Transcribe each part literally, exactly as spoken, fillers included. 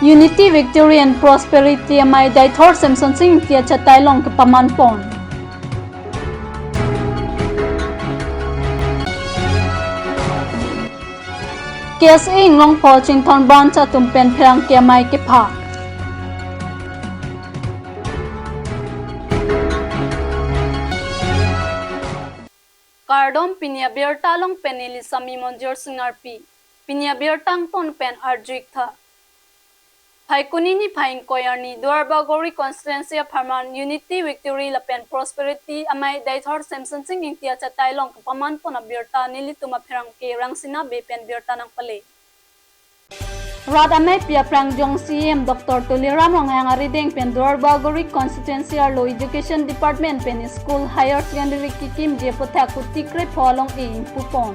Unity, Victory and Prosperity Amei Deithor Semsonsing Ingti achatai along kepaman pon. K S A Inglongpho Chinthon Branch atum pen pherangke amei kepha. Kardom, pini abirta along pen neli Sami Monjir Singarpi. Pini abirta angton pen arju-ik tha. Phaikuni niphai ingkoi arni Duarbagori constituency apharman Unity, Victory lapen Prosperity Amei Deithor Semsonsing Ingti achatai along kepaman pon abirta nelitum apherangke Rangsina Bey pen birta nangpale. Rat ameipi aphrang jong C E M Doctor Tuliram Ronghang arideng pen Duarbagori constituency arlo Education Department pen school higher secondary kekimji aputhak kuti krepho along e ingpu pon.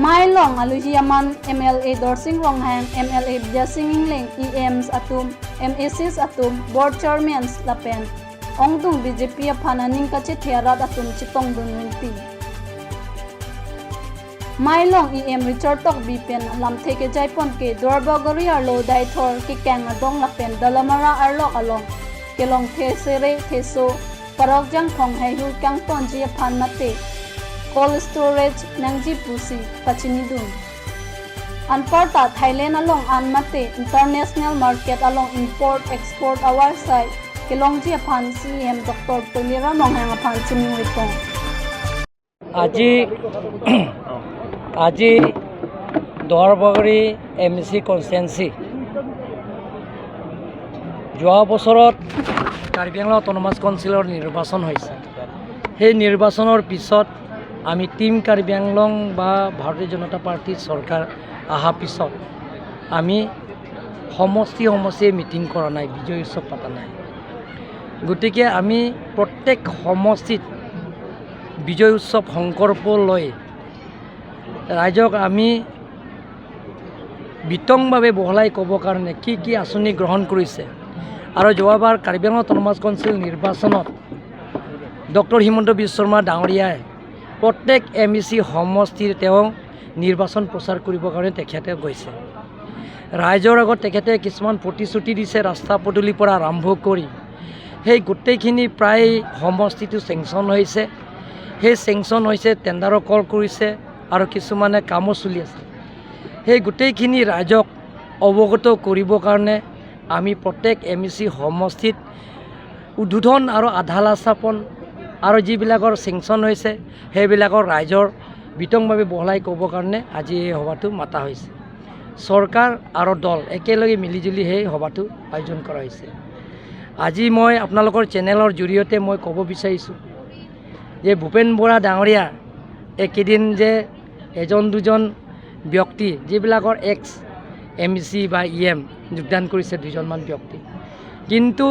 Mei along alohi aman M L A Dorsing Ronghang, M L A Bidyasing Engleng, E Ms atum, M A Cs atum, board chairmans lapen ongdung B J P aphan aning kachethe arat atum chetongdun rinti. Mei along E M Richard Tokbi pen lamthe kejai pon ke Duarbagori arlo Deithor, Kekang adong lapen Dalamara arlok along kelong the sere theso, parok jangphong heihui kangtonji aphan mate cold storage nangji pusi pachinidun. Anparta Thailand along an mate international market along import export avarsai kelongji aphan C E M Doctor Tuliram Ronghang aphan chimung ripon. আজি আজি দুৱাৰবাগৰি M E চি কনষ্টিটুৱেঞ্চি যোৱা বছৰত কাৰ্বি আংলং অট'নমাছ কাউন্সিলৰ নিৰ্বাচন হৈছে। সেই নিৰ্বাচনৰ পিছত আমি টিম কাৰ্বি আংলং বা ভাৰতীয় জনতা পাৰ্টীৰ চৰকাৰ অহাৰ পিছত আমি সমষ্টি সমষ্টিয়ে মিটিং কৰা নাই, বিজয় উৎসৱ পতা নাই। গতিকে আমি প্ৰত্যেক সমষ্টিত বিজয় উৎসৱ সংকল্প লৈ ৰাইজক আমি বিতংভাৱে বহলাই ক'বৰ কাৰণে কি কি আঁচনি গ্ৰহণ কৰিছে আৰু যোৱাবাৰ কাৰ্বি আংলং অট'নমাছ কাউন্সিল নিৰ্বাচনত ডক্টৰ হিমন্ত বিশ্ব শৰ্মা ডাঙৰীয়াই প্ৰত্যেক এম ই চি সমষ্টিৰ তেওঁ নিৰ্বাচন প্ৰচাৰ কৰিবৰ কাৰণে তেখেতে গৈছে। ৰাইজৰ আগত তেখেতে কিছুমান প্ৰতিশ্ৰুতি দিছে, ৰাস্তা পদূলিৰ পৰা আৰম্ভ কৰি সেই গোটেইখিনি প্ৰায় সমষ্টিটো চেংচন হৈছে। সেই চেংচন হৈছে, টেণ্ডাৰৰ কল কৰিছে আৰু কিছুমানে কামো চলি আছে। সেই গোটেইখিনি ৰাইজক অৱগত কৰিবৰ কাৰণে আমি প্ৰত্যেক এম ই চি সমষ্টিত উদ্বোধন আৰু আধালা স্থাপন আৰু যিবিলাকৰ চেংচন হৈছে সেইবিলাকৰ ৰাইজৰ বিতংভাৱে বহলাই ক'বৰ কাৰণে আজি এই সভাটো মাতা হৈছে। চৰকাৰ আৰু দল একেলগে মিলিজুলি সেই সভাটো আয়োজন কৰা হৈছে। আজি মই আপোনালোকৰ চেনেলৰ জৰিয়তে মই ক'ব বিচাৰিছোঁ যে ভূপেন বৰা ডাঙৰীয়া এইকেইদিন যে এজন দুজন ব্যক্তি, যিবিলাকৰ এক্স এম ই চি বা ই এম যোগদান কৰিছে দুজনমান ব্যক্তি, কিন্তু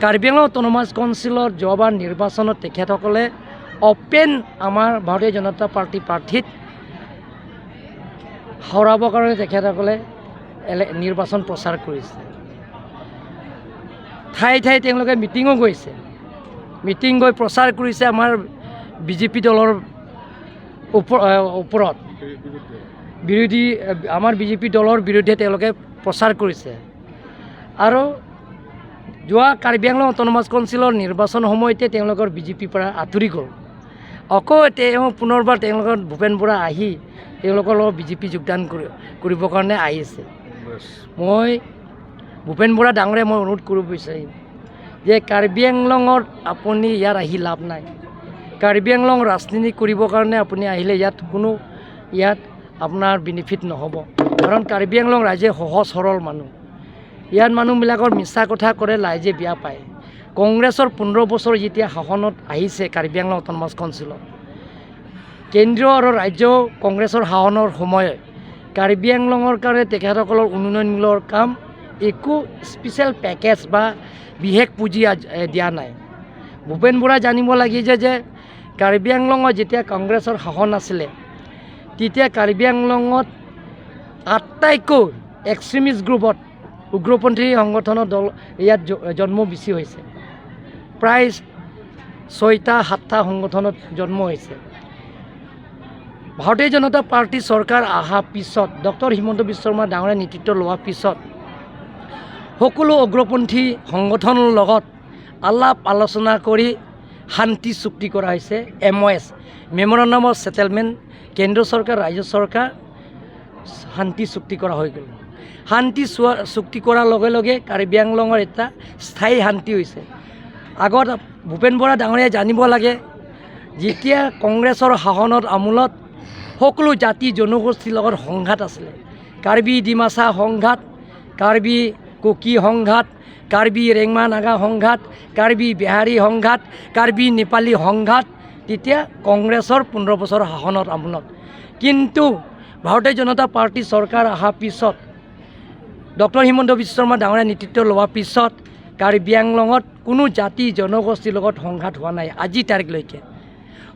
কাৰ্বি আংলং অট'নমাছ কাউন্সিলৰ যোৱাবাৰ নিৰ্বাচনত তেখেতসকলে অপেন আমাৰ ভাৰতীয় জনতা পাৰ্টি প্ৰাৰ্থীত হৰাবৰ কাৰণে তেখেতসকলে এলে-, নিৰ্বাচন প্ৰচাৰ কৰিছে। ঠায়ে ঠায়ে তেওঁলোকে মিটিঙো গৈছে, মিটিং গৈ প্ৰচাৰ কৰিছে আমাৰ বি জে পি দলৰ ওপ-, আহ, ওপৰত। বিৰোধী, আহ, আমাৰ বি জে পি দলৰ বিৰুদ্ধে তেওঁলোকে প্ৰচাৰ কৰিছে। আৰু যোৱা কাৰ্বি আংলং অট'নমাছ কাউন্সিলৰ নিৰ্বাচন সময়তে তেওঁলোকৰ বি জে পিৰ পৰা আঁতৰি গ'ল। আকৌ তেওঁ পুনৰবাৰ তেওঁলোকৰ ভূপেন বৰা আহি তেওঁলোকৰ লগত বি জে পি যোগদান কৰি, কৰিবৰ কাৰণে আহিছে। মই ভূপেন বৰা ডাঙৰে মই অনুৰোধ কৰিব বিচাৰিম যে কাৰ্বি আংলঙত আপুনি ইয়াত আহি লাভ নাই। কাৰ্বি আংলং ৰাজনীতি কৰিবৰ কাৰণে আপুনি আহিলে ইয়াত কোনো, ইয়াত আপোনাৰ বেনিফিট নহ'ব। কাৰণ কাৰ্বি আংলং ৰাইজে সহজ সৰল মানুহ। ইয়াত মানুহবিলাকৰ মিছা কথা ক'লে ৰাইজে বেয়া পায়। কংগ্ৰেছৰ পোন্ধৰ বছৰ যেতিয়া শাসনত আহিছে কাৰ্বি আংলং অট'নমাছ কাউন্সিলত, কেন্দ্ৰীয় আৰু ৰাজ্য কংগ্ৰেছৰ শাসনৰ সময়ত কাৰ্বি আংলঙৰ কাৰণে তেখেতসকলৰ উন্নয়নমূলক কাম একো স্পেচিয়েল পেকেজ বা বিশেষ পুঁজি আজ-, এ, দিয়া নাই। ভূপেন বৰাই জানিব লাগিছে যে কাৰ্বি আংলঙত যেতিয়া কংগ্ৰেছৰ শাসন আছিলে, তেতিয়া কাৰ্বি আংলঙত আটাইতকৈ এক্সট্ৰিমিষ্ট গ্ৰুপত, উগ্ৰপন্থী সংগঠনৰ দল ইয়াত জ-, জন্ম বেছি হৈছে। প্ৰায় ছয়টা সাতটা সংগঠনত জন্ম হৈছে। ভাৰতীয় জনতা পাৰ্টি চৰকাৰ অহা পিছত, ডক্টৰ হিমন্ত বিশ্ব শৰ্মা ডাঙৰীয়া নেতৃত্ব লোৱাৰ পিছত সকলো উগ্ৰপন্থী সংগঠনৰ লগত আলাপ আলোচনা কৰি শান্তি চুক্তি কৰা হৈছে, এম অ' এছ, মেমৰেণ্ডাম অফ ছেটেলমেণ্ট। কেন্দ্ৰ চৰকাৰ, ৰাজ্য চৰকাৰ, শান্তি চুক্তি কৰা হৈ গ'ল। শান্তি চোৱা-, চুক্তি কৰাৰ লগে লগে কাৰ্বি আংলঙৰ এটা স্থায়ী শান্তি হৈছে। আগত ভূপেন বৰা ডাঙৰীয়াই জানিব লাগে, যেতিয়া কংগ্ৰেছৰ শাসনৰ আমোলত সকলো জাতি জনগোষ্ঠীৰ লগত সংঘাত আছিলে। কাৰ্বি ডিমাচা সংঘাত, কাৰ্বি কুকি সংঘাত, কাৰ্বি ৰেংমা নাগা সংঘাত, কাৰ্বি বিহাৰী সংঘাত, কাৰ্বি নেপালী সংঘাত, তেতিয়া কংগ্ৰেছৰ পোন্ধৰ বছৰ শাসনৰ আমোলত। কিন্তু ভাৰতীয় জনতা পাৰ্টি চৰকাৰ অহাৰ পিছত, ডক্টৰ হিমন্ত বিশ্ব শৰ্মা ডাঙৰীয়া নেতৃত্ব লোৱাৰ পিছত কাৰ্বি আংলঙত কোনো জাতি জনগোষ্ঠীৰ লগত সংঘাত হোৱা নাই আজি তাৰিখলৈকে।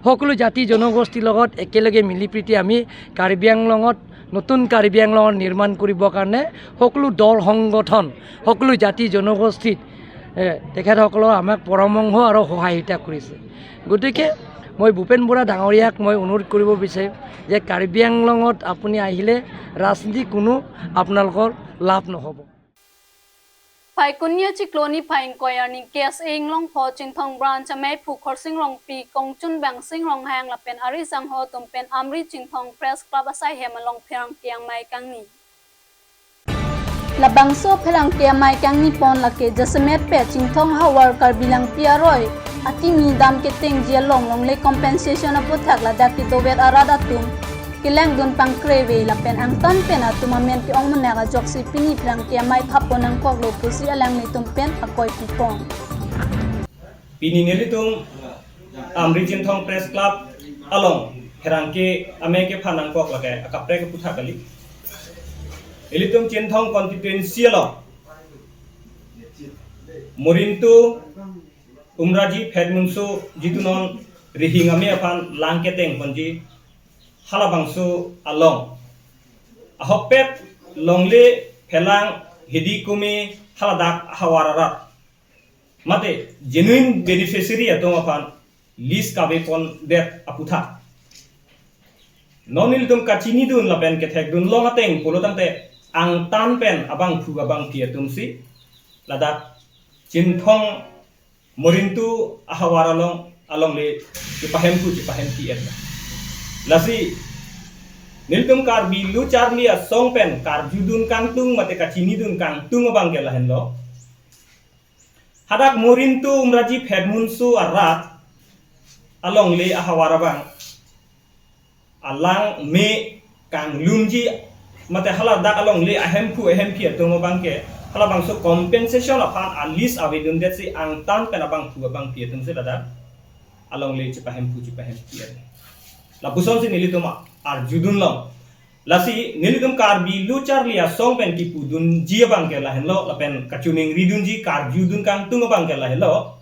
সকলো জাতি জনগোষ্ঠীৰ লগত একেলগে মিলি প্ৰীতি আমি কাৰ্বি আংলঙত, নতুন কাৰ্বি আংলঙৰ নিৰ্মাণ কৰিবৰ কাৰণে সকলো দল সংগঠন, সকলো জাতি জনগোষ্ঠীত, এ, তেখেতসকলৰ আমাক পৰামৰ্শ আৰু সহায়িতা কৰিছে। গতিকে মই ভূপেন বৰা ডাঙৰীয়াক মই অনুৰোধ কৰিব বিচাৰিম যে কাৰ্বি আংলঙত আপুনি আহিলে ৰাজনীতি কোনো আপোনালোকৰ লাভ নহ'ব। Phaikuni achiklo niphai ingkoi arni K S A Inglongpho Chinthong Branch amei aphu Khorsing Rongpi, Kongchun Bangsing Ronghang lapen ari jangho atum pen Amri Chinthong Press Club asaihem along pherangke amei kangni. Labangso pherangke amei kangni pon lake jasemet pe Chinthong havar Karbi Langpi aroi akimi dam ketengji along longle compensation aputhak ladak kedover arat atum kelangdun pangkreve lapen angtan pen atum amen ke-ong manak ajoksi pini pherangke amei phapon nangkoklo pusi alanglitum pen akoi pipon. Pini nelitum Amri Chinthong Press Club along pherangke amei kephan nangkok lake akaprek aputhak kali. Ilitum Chinthong constituency along Morintu, Umraji, Phetmunso, jitu non rihing amei aphan lang keteng ponji halabangso along ahokpet longle phelang hidi kumi haladak havar arat mate genuine beneficiary atum aphan list kave pondet aputhak. Non nelitum kachinidun lapen kethekdun long ateng pulo tangte angtan pen abangphu abangphi atumsi ladak Chinthong Morintu ahavar along alongle chepahemphu chepahemphi et. Lasi nelitum Karbi Lo Charli Asong pen karjudun kangtung mate kachinidun kangtung abangke lahenlo. Hadak Morintu, Umraji, Phetmunso arat alongle ahavar abang alang me kanglumji mate haladak alongle ahemphu ahemphi atum abangke halabangso compensation aphan a-list avedundetsi angtan pen abangphu abangphi atumsi ladak alongle chepahemphu chepahemphi et. Lapusonsi nelitum arjudun long. Lasi nelitum Karbi Lo Charli Asong pen kipudunji abangke lahenlo lapen kachiningridunji karjudun kangtung abangke lahenlo.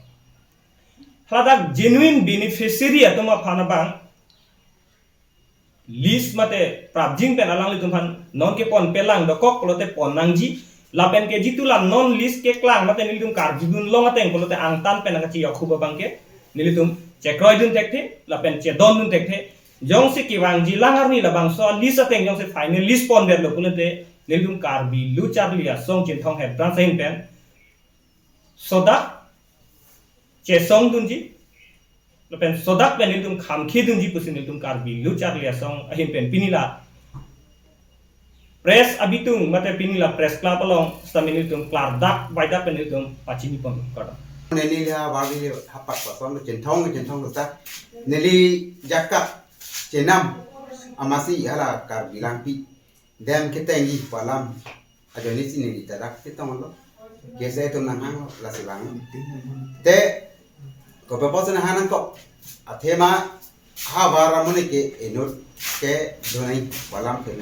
Haladak genuine beneficiary atum aphan abang list mate prapjin pen alanglitum aphan non kepon pelang dokok pulote pon nangji. Lapen ke jitu la non list keklang mate nelitum karjudun long ateng pulote angtan pen nangkachiyok hup abangke nelitum chekroidun thekthe lapen chedondun thekthe. Jongsi kevangji lang arni labangso a-list ateng jongsi final list ponverlo pulote nelitum Karbi Lo Charli Asong Chinthong Head Branch ahin pen sodak chesongdunji lapen sodak pen nelitum khamkhidunji pusi nelitum Karbi Lo Charli Asong ahin pen pini la press abitung mate pini la press club along sitame nelitum klardak baidak pen nelitum pachini pon kardom. Neli ha warli hapak pasong Chinthong Chinthong ta neli jakat chenam amasi hala Karbi Langpi dam ketengji pu alam ajoine si neli tadak chetonglo. Kese atum nanghanglo lasi vang. Te kopi apotsi nanghangnangkok? Athema havar amonit ke inut ke donai pu alam ke.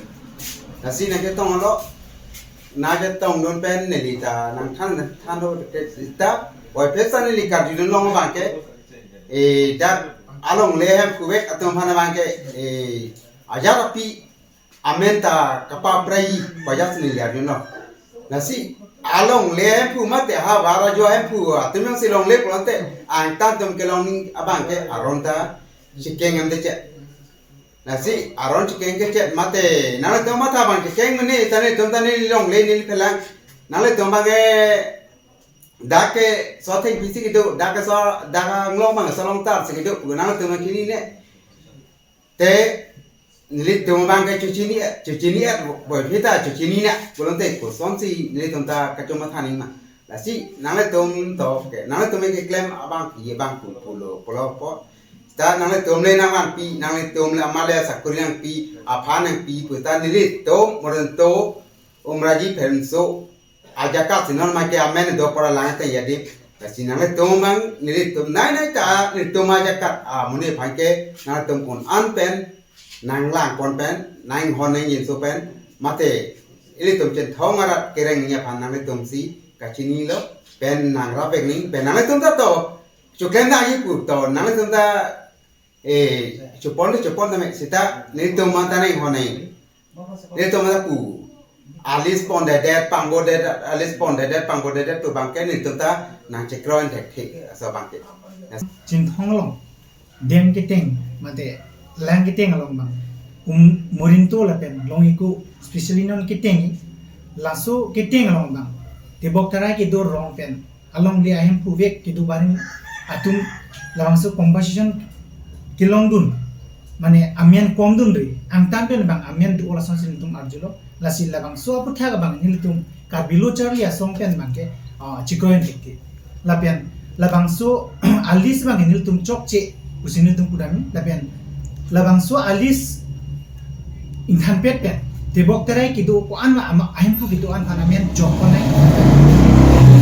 Lasi nangketonglo, nangketongdun pen neli ta nangthan thanlo ke ta oi pesa neli karjudun long abangke, eh, dak alongle ahemphu vek atum aphan abangke, eh, ajat api amen ta kapaprai pu ajatsi neli arjulo. Lasi alongle ahemphu mate havar ajo ahemphu atum jongsi longle pulote angtan atum kelongning abangke aron ta chikeng em de che. Lasi aron chekeng kechet mate, nanglitum matha abang chekeng mene, ta nelitum ta neli longle neli phelang. Nanglitum abang ke dak ke so thengpi si kedo, dak ke so, dak anglong abang so longtar si kedo, nanglitum abang chinine. Te nelitum abang ke chochini, chochini-et, boi phita chochini na, pulote kosonsi nelitum ta kachomatha nangma. Lasi nanglitum to ke, nanglitum keklem abang ke abang pu pulo, pulo po. Ta nanglitum le nangvanpi, nanglitum le amale asakuri nangpi, aphan nangpi, puta nelitum, moron to, Umraji Pherangso ajakat si non make amen do pora lang te yadip. Lasi nanglitum abang, nelitum nai nai ta nelitum ajakat amonit aphan ke nanglitum un-an pen, nanglang pon pen, nanghon nangjinso pen, mate ilitum Chinthong arat kereng ni aphan nanglitum si kachinilo, pen nangrap vek ning, pen nanglitum ta to, choklem nangji pu to, nanglitum ta, eh, chopon le chopon tame seta, nelitum manta nanghon nang. Nelitum ta pu. A-list pondedet, pangbodedet, a-list pondedet, pangbodedet pu abang ke nelitum ta nangchekroi thekthe, laso abang ke. Chinthong along, dam keteng, mate lang keteng along abang, um, Morinto lapen Longiko, specially non keteng, laso keteng along abang, tebok terai kedo rong pen alongle ahemphu vek kedo barim atum labangso compensation kelongdun, mane amen komdunri, angtan pen abang amen do, lasonsi nelitum arjulo. Lasi labangso aputhak abang nelitum Karbi Lo Charli Asong pen abang ke, ah, chekroi thekthe. Lapen labangso a-list abang ke nelitum chokche pusi nelitum pudamji. Lapen labangso a-list ingthanpet pen tebok terai kedo ko-an ma ama ahemphu kedo an aphan amen chok pon nang,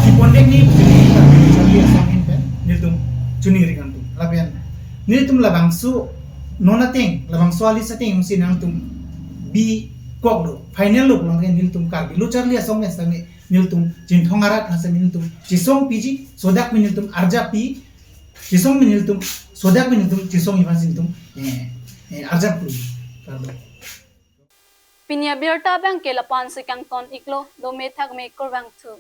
kepon vek nangji pu neli Karbi Lo Charli Asong ahin pen nelitum choningri kangtung. Lapen nelitum labangso non ateng, labangso a-list ateng si nangtum bikok do, final lo pulang ke nelitum Karbi Lo Charli Asong pen sitame nelitum Chinthong arat aphan sitame nelitum chesong piji, sodak pen nelitum arjap pi, chesong pen nelitum, sodak pen nelitum chesongji aphan si nelitum, eh, eh, arjap pu. Kardom. Pini abirta abang ke lapu-an si kangton iklo, dome thakme, kurvangthu.